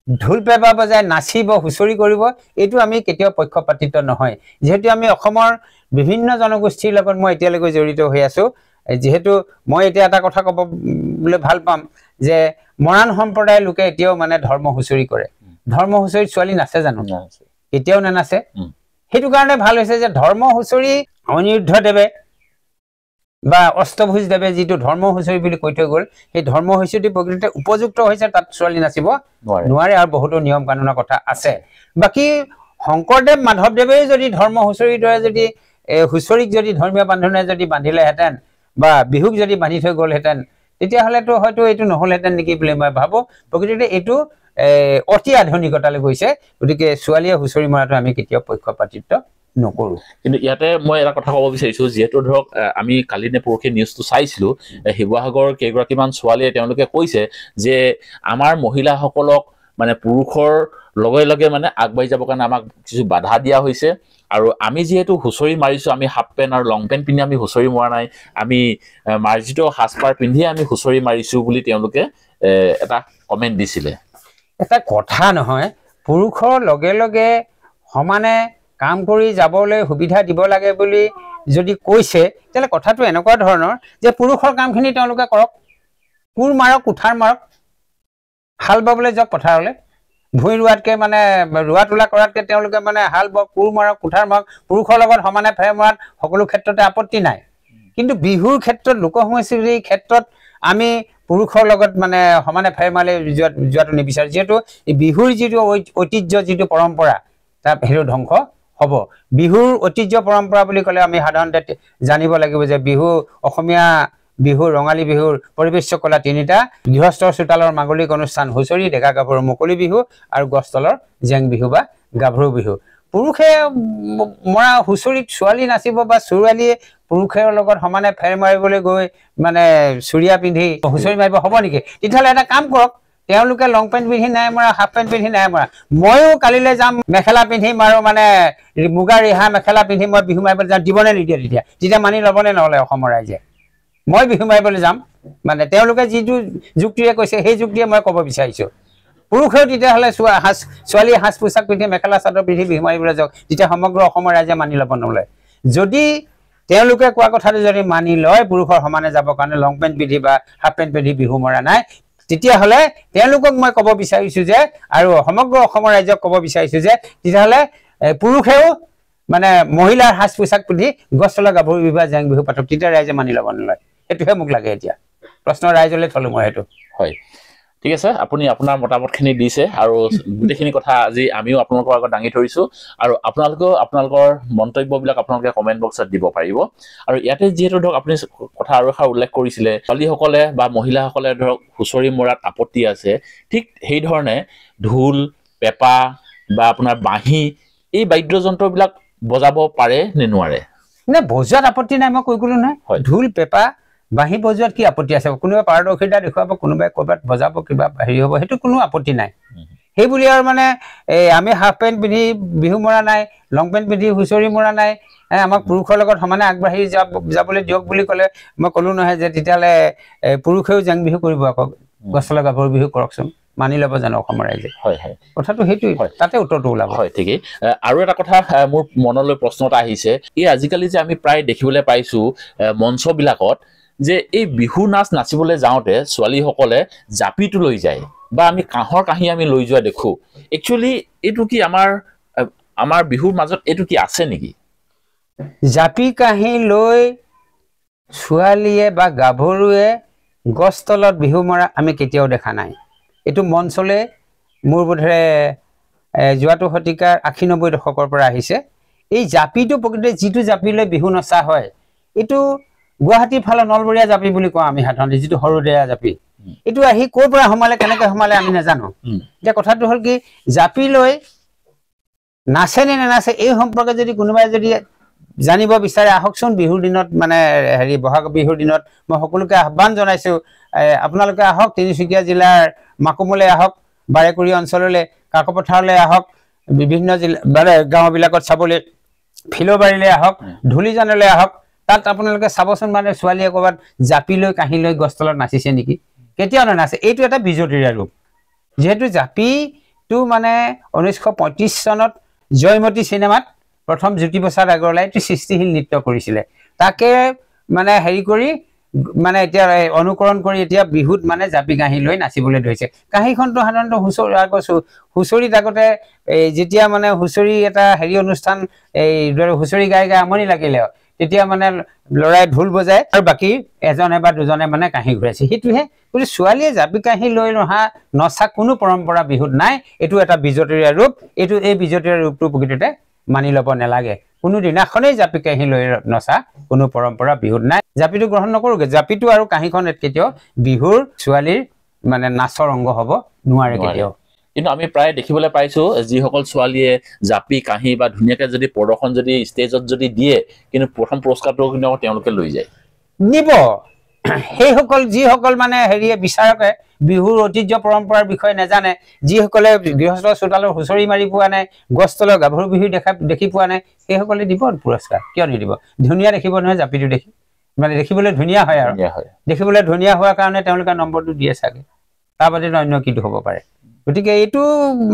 ঢোল পেঁপা বজাই নাচিব, হুঁচৰি কৰিব, এইটো আমি কেতিয়াও পক্ষপাতিত্ব নহয়। যিহেতু আমি অসমৰ বিভিন্ন জনগোষ্ঠীৰ লগত মই এতিয়ালৈকে জড়িত হৈ আছোঁ, যিহেতু মই এতিয়া এটা কথা ক'বলৈ ভাল পাম যে মৰাণ সম্প্ৰদায়ৰ লোকে এতিয়াও মানে ধৰ্ম হুঁচৰি কৰে। ধৰ্ম হুঁচৰিত ছোৱালী নাচে জানো? কেতিয়াও নানাচে। সেইটো কাৰণে ভাল হৈছে যে ধৰ্ম হুঁচৰি অনিৰুদ্ধদেৱে বা অষ্টভুজ দেৱে যিটো ধৰ্ম হুঁচৰি বুলি কৈ থৈ গ'ল, সেই ধৰ্ম হুঁচৰিটো প্ৰকৃততে উপযুক্ত হৈছে, তাত ছোৱালী নাচিব নোৱাৰে আৰু বহুতো নিয়ম কানুনৰ কথা আছে। বাকী শংকৰদেৱ মাধৱদেৱেও যদি ধৰ্ম হুঁচৰিৰ দৰে যদি হুঁচৰিক যদি ধৰ্মীয় বান্ধোনে যদি বান্ধিলেহেঁতেন বা বিহুক যদি বান্ধি থৈ গ'লহেঁতেন, তেতিয়াহ'লেতো হয়তো এইটো নহ'লহেঁতেন নেকি বুলি মই ভাবোঁ। প্ৰকৃততে এইটো অতি আধুনিকতালৈ গৈছে, গতিকে ছোৱালীয়ে হুঁচৰি মৰাটো আমি কেতিয়াও পক্ষপাতিত্ব নকৰোঁ। কিন্তু ইয়াতে মই এটা কথা ক'ব বিচাৰিছোঁ, যিহেতু ধৰক আমি কালি নে পৰহি নিউজটো চাইছিলোঁ, শিৱসাগৰৰ কেইগৰাকীমান ছোৱালীয়ে তেওঁলোকে কৈছে যে আমাৰ মহিলাসকলক মানে পুৰুষৰ লগে লগে মানে আগবাঢ়ি যাবৰ কাৰণে আমাক কিছু বাধা দিয়া হৈছে, আৰু আমি যিহেতু হুঁচৰি মাৰিছোঁ, আমি হাফ পেণ্ট আৰু লং পেণ্ট পিন্ধি আমি হুঁচৰি মৰা নাই, আমি মাৰ্জিত সাজপাৰ পিন্ধিয়ে আমি হুঁচৰি মাৰিছোঁ বুলি তেওঁলোকে এটা কমেণ্ট দিছিলে। এটা কথা নহয়, পুৰুষৰ লগে লগে সমানে কাম কৰি যাবলৈ সুবিধা দিব লাগে বুলি যদি কৈছে, তেতিয়াহ'লে কথাটো এনেকুৱা ধৰণৰ যে পুৰুষৰ কামখিনি তেওঁলোকে কৰক, কোৰ মাৰক, কুঠাৰ মাৰক, হাল বাবলৈ যাওক পথাৰলৈ, ভূঁই ৰোৱাতকৈ মানে ৰোৱা তোলা কৰাতকৈ তেওঁলোকে মানে হাল বাওক, কোৰ মাৰক, কুঠাৰ মাৰক, পুৰুষৰ লগত সমানে ফেৰ মৰাত সকলো ক্ষেত্ৰতে আপত্তি নাই। কিন্তু বিহুৰ ক্ষেত্ৰত, লোক সংস্কৃতিৰ ক্ষেত্ৰত আমি পুৰুষৰ লগত মানে সমানে ফেৰ মাৰি যোৱাটো নিবিচাৰোঁ, যিহেতু এই বিহুৰ যিটো ঐতিহ্য, যিটো পৰম্পৰা, তাৰ সেইটো ধ্বংস হ'ব। বিহুৰ ঐতিহ্য পৰম্পৰা বুলি ক'লে আমি সাধাৰণতে জানিব লাগিব যে বিহু, অসমীয়া বিহু, ৰঙালী বিহুৰ পৰিৱেশ্য কলা তিনিটা, গৃহস্থৰ চোতালৰ মাংগলিক অনুষ্ঠান হুঁচৰি, ডেকা গাভৰুৰ মুকলি বিহু আৰু গছতলৰ জেং বিহু বা গাভৰু বিহু। পুৰুষে মৰা হুঁচৰিত ছোৱালী নাচিব বা ছোৱালীয়ে পুৰুষৰ লগত সমানে ফেৰ মাৰিবলৈ গৈ মানে চুৰিয়া পিন্ধি হুঁচৰি মাৰিব হ'ব নেকি? তেতিয়াহ'লে এটা কাম কৰক, তেওঁলোকে লং পেণ্ট পিন্ধি নাই মৰা, হাফ পেণ্ট পিন্ধি নাই মৰা, ময়ো কালিলৈ যাম মেখেলা পিন্ধি মাৰো, মানে মুগা ৰিহা মেখেলা পিন্ধি মই বিহু মাৰিবলৈ যাম, দিবনে নিদিয়ে? তেতিয়া তেতিয়া মানি ল'বনে নহ'লে অসমৰ ৰাইজে? মই বিহু মাৰিবলৈ যাম, মানে তেওঁলোকে যিটো যুক্তিৰে কৈছে সেই যুক্তিৰে মই ক'ব বিচাৰিছোঁ। পুৰুষেও তেতিয়াহ'লে ছোৱালীয়ে সাজ পোছাক পিন্ধি মেখেলা চাদৰ পিন্ধি বিহু মাৰিবলৈ যাওক, তেতিয়া সমগ্ৰ অসমৰ ৰাইজে মানি ল'ব নলয়। যদি তেওঁলোকে কোৱা কথাটো যদি মানি লয়, পুৰুষৰ সমানে যাবৰ কাৰণে লং পেণ্ট পিন্ধি বা হাফ পেণ্ট পিন্ধি বিহু মৰা নাই, তেতিয়াহ'লে তেওঁলোকক মই ক'ব বিচাৰিছোঁ যে, আৰু সমগ্ৰ অসমৰ ৰাইজক ক'ব বিচাৰিছোঁ যে তেতিয়াহ'লে পুৰুষেও মানে মহিলাৰ সাজ পোছাক পিন্ধি গছ তলৰ গাভৰু বিহু বা জেং বিহু পাতক, তেতিয়া ৰাইজে মানি ল'ব নলয়। সেইটোহে মোক লাগে। এতিয়া প্ৰশ্ন ৰাইজলৈ থলোঁ মই সেইটো। হয়, ঠিক আছে, আপুনি আপোনাৰ মতামতখিনি দিছে আৰু গোটেইখিনি কথা আজি আমিও আপোনালোকৰ আগত দাঙি ধৰিছোঁ, আৰু আপোনালোকেও আপোনালোকৰ মন্তব্যবিলাক আপোনালোকে কমেণ্ট বক্সত দিব পাৰিব। আৰু ইয়াতে যিহেতু ধৰক আপুনি কথা আৰু এষাৰ উল্লেখ কৰিছিলে, ছোৱালীসকলে বা মহিলাসকলে ধৰক হুঁচৰি মৰাত আপত্তি আছে, ঠিক সেইধৰণে ঢোল, পেঁপা বা আপোনাৰ বাঁহী এই বাদ্যযন্ত্ৰবিলাক বজাব পাৰে নে নোৱাৰে? নে বজোৱাত আপত্তি নাই, মই কৈ গ'লো নহয়। ঢোল, পেঁপা, বাঁহী বজোৱাত কি আপত্তি আছে? কোনোবাই পাৰদৰ্শিতা দেখুৱাব, কোনোবাই ক'ৰবাত বজাব, কিবা হেৰি হ'ব, সেইটো কোনো আপত্তি নাই। সেই বুলি আৰু মানে এই আমি হাফ পেণ্ট পিন্ধি বিহু মৰা নাই, লং পেণ্ট পিন্ধি হুঁচৰি মৰা নাই, আমাক পুৰুষৰ লগত সমানে আগবাঢ়ি যাবলৈ দিয়ক বুলি ক'লে মই ক'লো নহয় যে তেতিয়াহ'লে পুৰুষেও জেং বিহু কৰিব, আকৌ গছতলৰ গাভৰু বিহু কৰকচোন, মানি ল'ব জানো অসমৰ ৰাইজে? হয় হয়, কথাটো সেইটোৱেই, তাতে উত্তৰটো ওলাব। হয়, ঠিকেই। আৰু এটা কথা মোৰ মনলৈ প্ৰশ্ন এটা আহিছে, এই আজিকালি যে আমি প্ৰায় দেখিবলৈ পাইছোঁ মঞ্চবিলাকত যে এই বিহু নাচ নাচিবলৈ যাওঁতে ছোৱালীসকলে জাপিটো লৈ যায় বা আমি কাঁহৰ কাঁহী আমি লৈ যোৱা দেখোঁ, একচুৱেলি এইটো কি আমাৰ বিহুৰ মাজত এইটো কি আছে নেকি? জাপি কাঁহী লৈ ছোৱালীয়ে বা গাভৰুৱে গছ তলত বিহু মৰা আমি কেতিয়াও দেখা নাই। এইটো মঞ্চলৈ মোৰ বোধেৰে যোৱাটো শতিকাৰ 80-90 দশকৰ পৰা আহিছে। এই জাপিটো প্ৰকৃততে যিটো জাপি লৈ বিহু নচা হয়, এইটো গুৱাহাটীৰ ফালে নলবৰীয়া জাপি বুলি কওঁ আমি সাধাৰণতে, যিটো সৰুদৈয়া জাপি, এইটো আহি ক'ৰ পৰা সোমালে, কেনেকৈ সোমালে আমি নাজানো। এতিয়া কথাটো হ'ল কি, জাপি লৈ নাচে নে নানাচে এই সম্পৰ্কে যদি কোনোবাই যদি জানিব বিচাৰে, আহকচোন বিহুৰ দিনত, মানে হেৰি বহাগ বিহুৰ দিনত মই সকলোকে আহ্বান জনাইছোঁ, আপোনালোকে আহক তিনিচুকীয়া জিলাৰ মাকুমলৈ আহক, বাৰেকুৰি অঞ্চললৈ, কাকপথাৰলৈ আহক, বিভিন্ন জিলা মানে গাঁওবিলাকত চাবলৈ, ফিল'বাৰীলৈ আহক, ধূলিজানলৈ আহক, তাত আপোনালোকে চাবচোন মানে ছোৱালীয়ে ক'ৰবাত জাপি লৈ কাঁহী লৈ গছ তলত নাচিছে নেকি? কেতিয়াও নানাচে। এইটো এটা বিজতৰীয়া ৰূপ। যিহেতু জাপিটো মানে 1935 চনত জয়মতী চিনেমাত প্ৰথম জ্যোতিপ্ৰসাদ আগৰৱালাই এইটো সৃষ্টিশীল নৃত্য কৰিছিলে, তাকে মানে হেৰি কৰি মানে এতিয়া অনুকৰণ কৰি এতিয়া বিহুত মানে জাপি কাঁহী লৈ নাচিবলৈ ধৰিছে। কাঁহীখনটো সাধাৰণতে হুঁচৰি আকৌ হুঁচৰিত আগতে এই যেতিয়া মানে হুঁচৰি এটা হেৰি অনুষ্ঠান এই হুঁচৰি গাই গাই আমনি লাগিলে তেতিয়া মানে ল'ৰাই ঢোল বজায় আৰু বাকী এজনে বা দুজনে মানে কাঁহী ঘূৰাইছে, সেইটোহে। গতিকে ছোৱালীয়ে জাপি কাঁহী লৈ নহা নচা কোনো পৰম্পৰা বিহুত নাই। এইটো এটা বিজতৰীয়া ৰূপ, এইটো এই বিজতৰীয়া ৰূপটো প্ৰকৃততে মানি ল'ব নালাগে। কোনো দিনাখনেই জাপি কাঁহী লৈ নচা কোনো পৰম্পৰা বিহুত নাই। জাপিটো গ্ৰহণ নকৰোঁগৈ, জাপিটো আৰু কাঁহীখন কেতিয়াও বিহুৰ ছোৱালীৰ মানে নাচৰ অংগ হ'ব নোৱাৰে কেতিয়াও। কিন্তু আমি প্ৰায় দেখিবলৈ পাইছো যিসকল ছোৱালীয়ে জাপি কাঁহী বা ধুনীয়াকে যদি প্ৰদৰ্শন যদি ষ্টেজত যদি দিয়ে, কিন্তু প্ৰথম পুৰস্কাৰটো কিন্তু তেওঁলোকে লৈ যায়, নিব। সেইসকল যিসকল মানে হেৰিয়ে বিচাৰকে বিহুৰ ঐতিহ্য পৰম্পৰাৰ বিষয়ে নাজানে, যিসকলে গৃহস্থ চোতালৰ হুঁচৰি মাৰি পোৱা নাই, গছ তলৰ গাভৰু বিহু দেখি পোৱা নাই, সেইসকলে দিব পুৰস্কাৰ। কিয় নিদিব? ধুনীয়া দেখিব নহয় জাপিটো দেখি, মানে দেখিবলৈ ধুনীয়া হয়, আৰু দেখিবলৈ ধুনীয়া হোৱাৰ কাৰণে তেওঁলোকে নম্বৰটো দিয়ে চাগে, তাৰ বাদে অন্য কিটো হ'ব পাৰে। গতিকে এইটো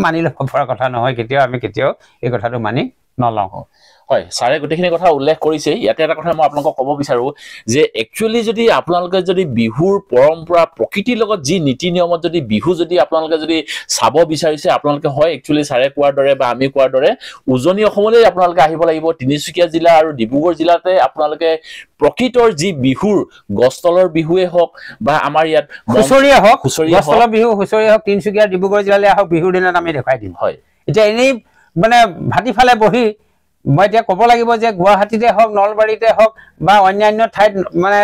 মানি ল'ব পৰা কথা নহয়, কেতিয়াও আমি কেতিয়াও এই কথাটো মানি নলওঁ। হয়, ছাৰে গোটেইখিনি কথা উল্লেখ কৰিছে। ইয়াতে এটা কথা মই আপোনালোকক ক'ব বিচাৰোঁ যে একচুৱেলি যদি আপোনালোকে যদি বিহুৰ পৰম্পৰা প্ৰকৃতিৰ লগত যি নীতি নিয়মত যদি বিহু যদি আপোনালোকে যদি চাব বিচাৰিছে, আপোনালোকে হয় একচুৱেলি ছাৰে কোৱাৰ দৰে বা আমি কোৱাৰ দৰে উজনি অসমলৈ আপোনালোকে আহিব লাগিব। তিনিচুকীয়া জিলা আৰু ডিব্ৰুগড় জিলাতে আপোনালোকে প্ৰকৃতৰ যি বিহুৰ গছতলৰ বিহুৱে হওক বা আমাৰ ইয়াত হুঁচৰিয়ে হওক, গছতলৰ বিহু হুঁচৰিয়ে হওক, তিনিচুকীয়া ডিব্ৰুগড় জিলালৈ আহক, বিহুৰ দিনত আমি দেখুৱাই দিম। হয়, এতিয়া এনেই মানে ভাটিফালে বহি মই এতিয়া ক'ব লাগিব যে গুৱাহাটীতে হওক, নলবাৰীতে হওক বা অন্যান্য ঠাইত মানে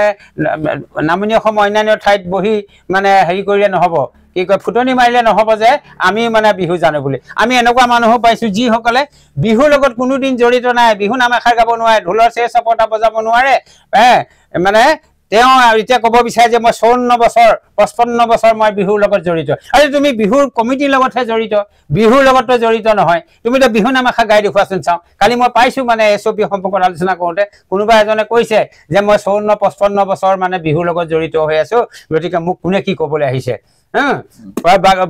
নামনি অসম অন্যান্য ঠাইত বহি মানে হেৰি কৰিলে নহ'ব, কি কয় ফুটনি মাৰিলে নহ'ব যে আমি মানে বিহু জানো বুলি। আমি এনেকুৱা মানুহো পাইছোঁ যিসকলে বিহুৰ লগত কোনোদিন জড়িত নাই, বিহু নাম এষাৰ গাব নোৱাৰে, ঢোলৰ চেৰ চপটা বজাব নোৱাৰে, মানে তেওঁ এতিয়া ক'ব বিচাৰে যে মই 54 বছৰ 55 বছৰ মই বিহুৰ লগত জড়িত। আৰে তুমি বিহুৰ কমিটিৰ লগতহে জড়িত, বিহুৰ লগততো জড়িত নহয়। তুমি এতিয়া বিহু নাম এষাৰ গাই দেখুৱাচোন চাওঁ। কালি মই পাইছোঁ মানে এছ অ' পি সম্পৰ্কত আলোচনা কৰোঁতে কোনোবা এজনে কৈছে যে মই 54 55 বছৰ মানে বিহুৰ লগত জড়িত হৈ আছোঁ, গতিকে মোক কোনে কি ক'বলৈ আহিছে।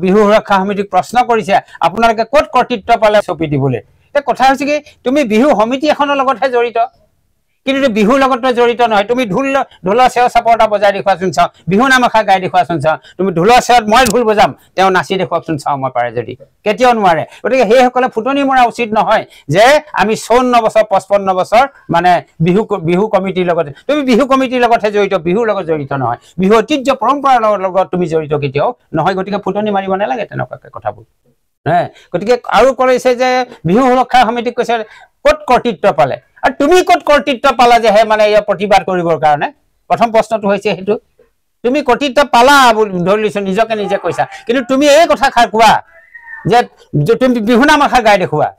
বিহু সুৰক্ষা সমিতিক প্ৰশ্ন কৰিছে আপোনালোকে ক'ত কৰ্তৃত্ব পালে এছ অ' পি দিবলৈ। এতিয়া কথা হৈছে কি, তুমি বিহু সমিতি এখনৰ লগতহে জড়িত, কিন্তু বিহুৰ লগততো জড়িত নহয়। তুমি ঢোলৰ চেও চাপৰ এটা বজাই দেখুৱাচোন চাওঁ, বিহু নাম এষাৰ গাই দেখুৱাচোন চাওঁ, তুমি ঢোলৰ চেৱত মই ঢোল বজাম, তেওঁ নাচি দেখুৱাকচোন চাওঁ মই পাৰে যদি, কেতিয়াও নোৱাৰে। গতিকে সেইসকলে ফুটনি মৰা উচিত নহয় যে আমি 54 বছৰ 55 বছৰ মানে বিহু কমিটিৰ লগত, তুমি বিহু কমিটিৰ লগতহে জড়িত, বিহুৰ লগত জড়িত নহয়, বিহু ঐতিহ্য পৰম্পৰাৰ লগত তুমি জড়িত কেতিয়াও নহয়। গতিকে ফুটনি মাৰিব নালাগে তেনেকুৱাকে কথাবোৰ। গতিকে আৰু কৈছে যে বিহু সুৰক্ষা সমিতিক কৈছে ক'ত কৰ্তৃত্ব পালে, আৰু তুমি ক'ত কৰ্তৃত্ব পালা যে হে মানে ইয়াৰ প্ৰতিবাদ কৰিবৰ কাৰণে? প্ৰথম প্ৰশ্নটো হৈছে সেইটো, তুমি কৰ্তৃত্ব পালা বুলি ধৰি লৈছো, নিজকে নিজে কৈছা, কিন্তু তুমি এই কথাষাৰ কোৱা যে তুমি বিহু নাম এষাৰ গাই দেখুওৱা,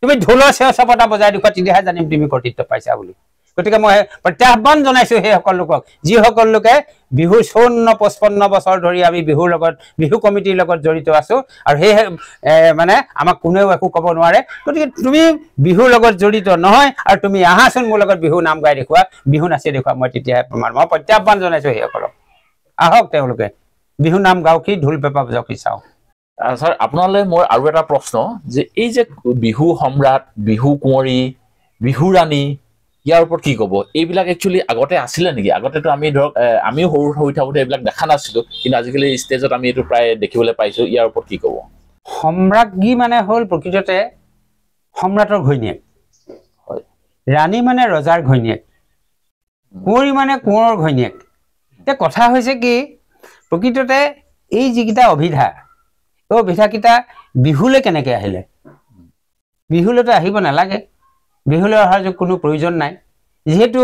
তুমি ঢোলৰ চেও চপটা বজাই দেখুওৱা, তেতিয়াহে জানিম তুমি কৰ্তৃত্ব পাইছা বুলি। গতিকে মই প্ৰত্যাহ্বান জনাইছো সেইসকল লোকক যিসকল লোকে বিহুৰ 54 55 বছৰ ধৰি আমি বিহুৰ লগত বিহু কমিটিৰ লগত জড়িত আছো, আৰু সেই মানে আমাক কোনেও একো ক'ব নোৱাৰে। গতিকে তুমি বিহুৰ লগত জড়িত নহয়, আৰু তুমি আহাচোন মোৰ লগত বিহু নাম গাই দেখুওৱা, বিহু নাচি দেখুওৱা, মই তেতিয়াহে প্ৰমাণ। মই প্ৰত্যাহ্বান জনাইছো সেইসকলক, আহক তেওঁলোকে বিহু নাম গাওক কি ঢোল পেঁপা বজাওক কি চাওঁ। ছাৰ, আপোনালৈ মোৰ আৰু এটা প্ৰশ্ন যে এই যে বিহু সম্ৰাট, বিহু কুঁৱৰী, বিহু ৰাণী, ইয়াৰ ওপৰত কি ক'ব? এইবিলাক একচুৱেলি আগতে আছিলে নেকি? আগতেতো আমি ধৰক আমিও সৰু হৈ থাকোঁতে এইবিলাক দেখা নাছিলোঁ, কিন্তু আজিকালি ষ্টেজত আমি এইটো প্ৰায় দেখিবলৈ পাইছোঁ। ইয়াৰ ওপৰত কি ক'ব? সম্ৰাজ্ঞী মানে হ'ল প্ৰকৃততে সম্ৰাটৰ ঘৈণীয়েক, হয়। ৰাণী মানে ৰজাৰ ঘৈণীয়েক, কুঁৱৰী মানে কোঁৱৰৰ ঘৈণীয়েক। এতিয়া কথা হৈছে কি, প্ৰকৃততে এই যিকেইটা অভিধা, এই অভিধাকেইটা বিহুলৈ কেনেকৈ আহিলে? বিহুলৈতো আহিব নালাগে, বিহুলৈ অহাৰ কোনো প্ৰয়োজন নাই। যিহেতু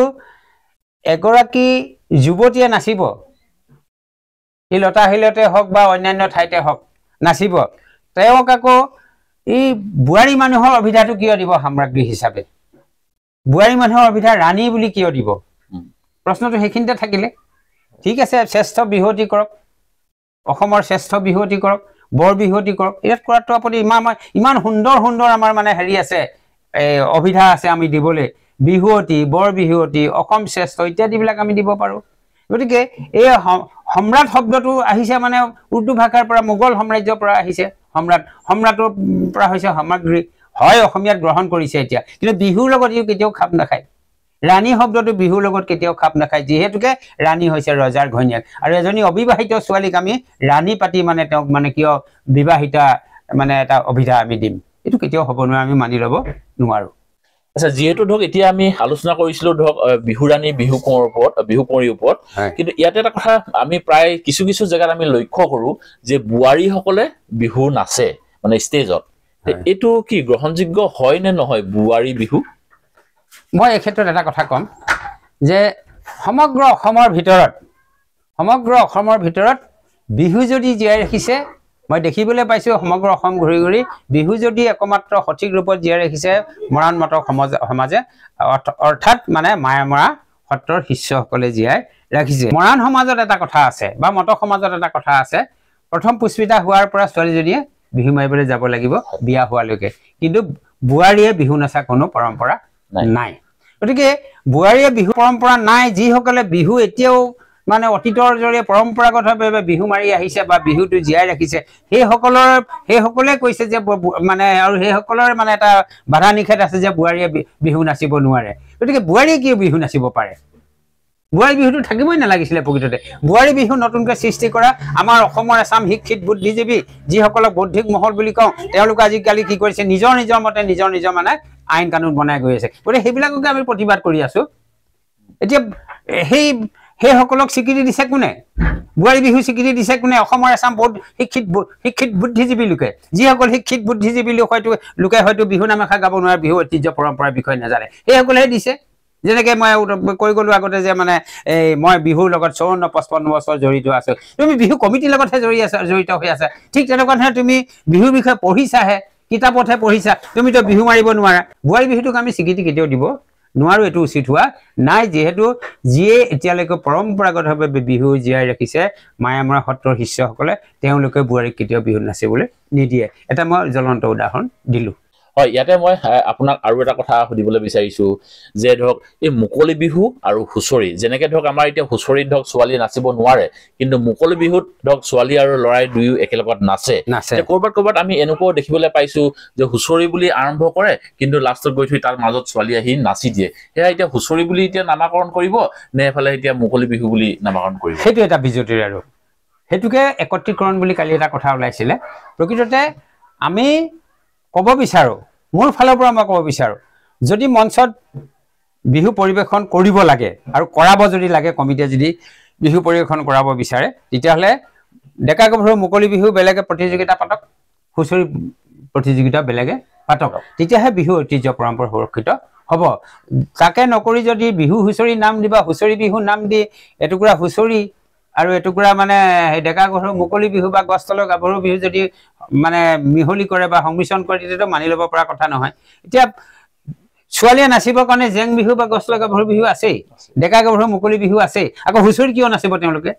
এগৰাকী যুৱতীয়ে নাচিব, এই লতাশিলতে হওক বা অন্যান্য ঠাইতে হওক নাচিব, তেওঁক আকৌ এই বোৱাৰী মানুহৰ অভিধাটো কিয় দিব সাম্ৰাজ্ঞী হিচাপে? বোৱাৰী মানুহৰ অভিধা ৰাণী বুলি কিয় দিব? প্ৰশ্নটো সেইখিনিতে থাকিলে। ঠিক আছে, শ্ৰেষ্ঠ বিহুৱতী কৰক, অসমৰ শ্ৰেষ্ঠ বিহুৱতী কৰক, বৰ বিহুৱতী কৰক, ইয়াত কৰাটো আপুনি ইমান সুন্দৰ সুন্দৰ আমাৰ মানে হেৰি আছে, এই অভিধা আছে আমি দিবলৈ, বিহুৱতী, বৰ বিহুৱতী, অসম শ্ৰেষ্ঠ ইত্যাদিবিলাক আমি দিব পাৰোঁ। গতিকে এই সম্ৰাট শব্দটো আহিছে মানে উৰ্দু ভাষাৰ পৰা, মোগল সাম্ৰাজ্যৰ পৰা আহিছে। সম্ৰাটৰ পৰা হৈছে সামগ্ৰী, হয় অসমীয়াত গ্ৰহণ কৰিছে এতিয়া, কিন্তু বিহুৰ লগত ই কেতিয়াও খাপ নাখায়। ৰাণী শব্দটো বিহুৰ লগত কেতিয়াও খাপ নাখায়, যিহেতুকে ৰাণী হৈছে ৰজাৰ ঘৈণীয়েক, আৰু এজনী অবিবাহিত ছোৱালীক আমি ৰাণী পাতি মানে তেওঁক মানে কিয় বিবাহিতা মানে এটা অভিধা আমি দিম, এইটো কেতিয়াও হ'ব নোৱাৰে, আমি মানি ল'ব নোৱাৰোঁ। আচ্ছা, যিহেতু ধৰক এতিয়া আমি আলোচনা কৰিছিলো ধৰক বিহুৰাণী বিহু কোঁৱৰ ওপৰত, বিহু কুঁৱৰীৰ ওপৰত, কিন্তু ইয়াতে এটা কথা আমি প্ৰায় কিছু কিছু জেগাত আমি লক্ষ্য কৰো যে বোৱাৰীসকলে বিহু নাচে মানে ষ্টেজত, এইটো কি গ্ৰহণযোগ্য হয় নে নহয় বোৱাৰী বিহু? মই এই ক্ষেত্ৰত এটা কথা ক'ম যে সমগ্ৰ অসমৰ ভিতৰত বিহু যদি জীয়াই ৰাখিছে, মই দেখিবলৈ পাইছোঁ সমগ্ৰ অসম ঘূৰি ঘূৰি বিহু যদি একমাত্ৰ সঠিক ৰূপত জীয়াই ৰাখিছে মৰাণ মটক সমাজে, অৰ্থাৎ মানে মায়ামৰা সত্ৰৰ শিষ্যসকলে জীয়াই ৰাখিছে। মৰাণ সমাজত এটা কথা আছে বা মটক সমাজত এটা কথা আছে, প্ৰথম পুষ্পিতা হোৱাৰ পৰা ছোৱালীজনীয়ে বিহু মাৰিবলৈ যাব লাগিব বিয়া হোৱালৈকে, কিন্তু বোৱাৰীয়ে বিহু নচা কোনো পৰম্পৰা নাই। গতিকে বোৱাৰীয়ে বিহু পৰম্পৰা নাই, যিসকলে বিহু এতিয়াও মানে অতীতৰ জৰিয়ে পৰম্পৰাগতভাৱে বিহু মাৰি আহিছে বা বিহুটো জীয়াই ৰাখিছে, সেইসকলে কৈছে যে মানে আৰু সেইসকলৰ মানে এটা বাধা নিষেধ আছে যে বোৱাৰীয়ে বিহু নাচিব নোৱাৰে। গতিকে বোৱাৰীয়ে কিয় বিহু নাচিব পাৰে? বোৱাৰী বিহুটো থাকিবই নালাগিছিলে প্ৰকৃততে। বোৱাৰী বিহু নতুনকৈ সৃষ্টি কৰা আমাৰ অসমৰ এচাম শিক্ষিত বুদ্ধিজীৱী, যিসকলক বৌদ্ধিক মহল বুলি কওঁ, তেওঁলোকে আজিকালি কি কৰিছে, নিজৰ নিজৰ মতে নিজৰ নিজৰ মানে আইন কানুন বনাই গৈ আছে। গতিকে সেইবিলাককে আমি প্ৰতিবাদ কৰি আছো। এতিয়া সেইসকলক স্বীকৃতি দিছে কোনে? বোৱাৰী বিহু স্বীকৃতি দিছে কোনে? অসমৰ এচাম বহুত শিক্ষিত বুদ্ধিজীৱী লোকে, যিসকল শিক্ষিত বুদ্ধিজীৱী লোকে হয়তো বিহু নাম এষাৰ গাব নোৱাৰে, বিহু ঐতিহ্য পৰম্পৰাৰ বিষয়ে নাজানে, সেইসকলেহে দিছে। যেনেকৈ মই কৈ গ'লো আগতে যে মানে এই মই বিহুৰ লগত 54 55 বছৰ জড়িত আছোঁ, তুমি বিহু কমিটিৰ লগতহে জড়িত হৈ আছা, ঠিক তেনেকুৱা ধৰণে তুমি বিহুৰ বিষয়ে পঢ়িছাহে, কিতাপতহে পঢ়িছা, তুমিতো বিহু মাৰিব নোৱাৰা। বোৱাৰী বিহুটোক আমি স্বীকৃতি কেতিয়াও দিব নোৱাৰোঁ, এইটো উচিত হোৱা নাই। যিহেতু যিয়ে এতিয়ালৈকে পৰম্পৰাগতভাৱে বিহু জীয়াই ৰাখিছে মায়ামৰা সত্ৰৰ শিষ্যসকলে, তেওঁলোকে বোৱাৰীক কেতিয়াও বিহু নাচিবলৈ নিদিয়ে। এটা মই জ্বলন্ত উদাহৰণ দিলোঁ। হয়, ইয়াতে মই আপোনাক আৰু এটা কথা সুধিবলৈ বিচাৰিছো যে ধৰক এই মুকলি বিহু আৰু হুঁচৰি, যেনেকে ধৰক আমাৰ এতিয়া হুঁচৰিত ধৰক ছোৱালীয়ে নাচিব নোৱাৰে, কিন্তু মুকলি বিহুত ধৰক ছোৱালী আৰু ল'ৰাই দুয়ো একেলগত নাচে। ক'ৰবাত ক'ৰবাত আমি এনেকুৱাও দেখিবলৈ পাইছো যে হুঁচৰি বুলি আৰম্ভ কৰে, কিন্তু লাষ্টত গৈ থৈ তাৰ মাজত ছোৱালী আহি নাচি দিয়ে। সেয়া এতিয়া হুঁচৰি বুলি এতিয়া নামাকৰণ কৰিব নে এফালে এতিয়া মুকলি বিহু বুলি নামাকৰণ কৰিব? সেইটো এটা বিজুতিৰ, আৰু সেইটোকে একত্ৰীকৰণ বুলি কালি এটা কথা ওলাইছিলে। প্ৰকৃততে আমি ক'ব বিচাৰোঁ, মোৰ ফালৰ পৰা মই ক'ব বিচাৰোঁ, যদি মঞ্চত বিহু পৰিৱেশন কৰিব লাগে আৰু কৰাব যদি লাগে, কমিটিয়ে যদি বিহু পৰিৱেশন কৰাব বিচাৰে, তেতিয়াহ'লে ডেকা গাভৰু মুকলি বিহু বেলেগে প্ৰতিযোগিতা পাতক, হুঁচৰি প্ৰতিযোগিতা বেলেগে পাতক, তেতিয়াহে বিহু ঐতিহ্য পৰম্পৰা সুৰক্ষিত হ'ব। তাকে নকৰি যদি বিহু হুঁচৰি নাম দিবা, হুঁচৰি বিহু নাম দি এটুকুৰা হুঁচৰি আৰু এটুকুৰা মানে সেই ডেকা গাভৰু মুকলি বিহু বা গছ তলৰ গাভৰু বিহু যদি মানে মিহলি কৰে বা সংমিশ্ৰণ কৰে, তেতিয়াতো মানি ল'ব পৰা কথা নহয়। এতিয়া ছোৱালীয়ে নাচিবৰ কাৰণে জেং বিহু বা গছ তলৰ গাভৰু বিহু আছেই, ডেকা গাভৰু মুকলি বিহু আছেই, আকৌ হুঁচৰি কিয় নাচিব তেওঁলোকে?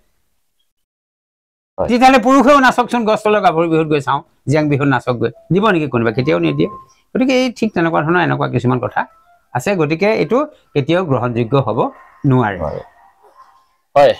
তেতিয়াহ'লে পুৰুষেও নাচকচোন, গছ তলৰ গাভৰু বিহুত গৈ চাওঁ, জেং বিহুত নাচক গৈ, দিব নেকি কোনোবা? কেতিয়াও নিদিয়ে। গতিকে এই ঠিক তেনেকুৱা ধৰণৰ এনেকুৱা কিছুমান কথা আছে, গতিকে এইটো কেতিয়াও গ্ৰহণযোগ্য হ'ব নোৱাৰে। হয়,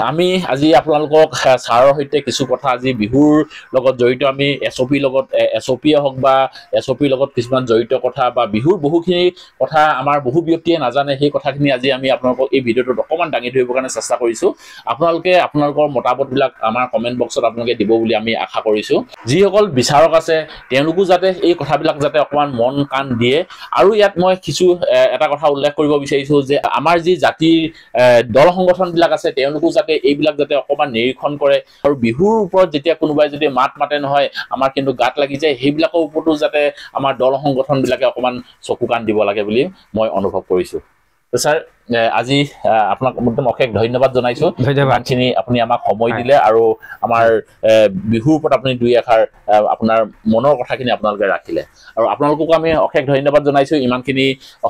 আমি আজি আপোনালোকক ছাৰৰ সৈতে কিছু কথা আজি বিহুৰ লগত জড়িত, আমি এছ অ' পিৰ লগত, এছ অ' পিয়ে হওক বা এছ অ' পিৰ লগত কিছুমান জড়িত কথা বা বিহুৰ বহুখিনি কথা আমাৰ বহু ব্যক্তিয়ে নাজানে, সেই কথাখিনি আজি আমি আপোনালোকক এই ভিডিঅ'টোত অকণমান দাঙি ধৰিবৰ কাৰণে চেষ্টা কৰিছোঁ। আপোনালোকে আপোনালোকৰ মতামতবিলাক আমাৰ কমেণ্ট বক্সত আপোনালোকে দিব বুলি আমি আশা কৰিছোঁ। যিসকল বিচাৰক আছে তেওঁলোকো যাতে এই কথাবিলাক যাতে অকণমান মন কাণ দিয়ে। আৰু ইয়াত মই কিছু এটা কথা উল্লেখ কৰিব বিচাৰিছোঁ যে আমাৰ যি জাতিৰ দল সংগঠনবিলাক আছে, তেওঁলোকো যাতে এইবিলাক যাতে অকণমান নিৰীক্ষণ কৰে। আৰু বিহুৰ ওপৰত যেতিয়া কোনোবাই যদি মাত মাতে নহয়, আমাৰ কিন্তু গাত লাগি যায়, সেইবিলাকৰ ওপৰতো যাতে আমাৰ দল সংগঠনবিলাকে অকণমান চকু কাণ দিব লাগে বুলি মই অনুভৱ কৰিছোঁ। ছাৰ, আজি আপোনাক একদম অশেষ ধন্যবাদ জনাইছোঁ। ইমানখিনি আপুনি আমাক সময় দিলে আৰু আমাৰ বিহুৰ ওপৰত আপুনি দুই এষাৰ আপোনাৰ মনৰ কথাখিনি আপোনালোকে ৰাখিলে। আৰু আপোনালোককো আমি অশেষ ধন্যবাদ জনাইছোঁ ইমানখিনি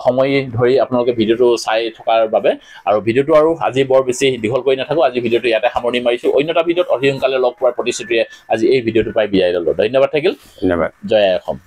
সময় ধৰি আপোনালোকে ভিডিঅ'টো চাই থকাৰ বাবে। আৰু ভিডিঅ'টো আৰু আজি বৰ বেছি দীঘল কৰি নাথাকোঁ, আজি ভিডিঅ'টো ইয়াতে সামৰণি মাৰিছোঁ। অন্য এটা ভিডিঅ'ত অতি সোনকালে লগ পোৱাৰ প্ৰতিশ্ৰুতিৰে আজি এই ভিডিঅ'টো পাই বিদায় ল'লোঁ। ধন্যবাদ থাকিল। ধন্যবাদ। জয় অসম।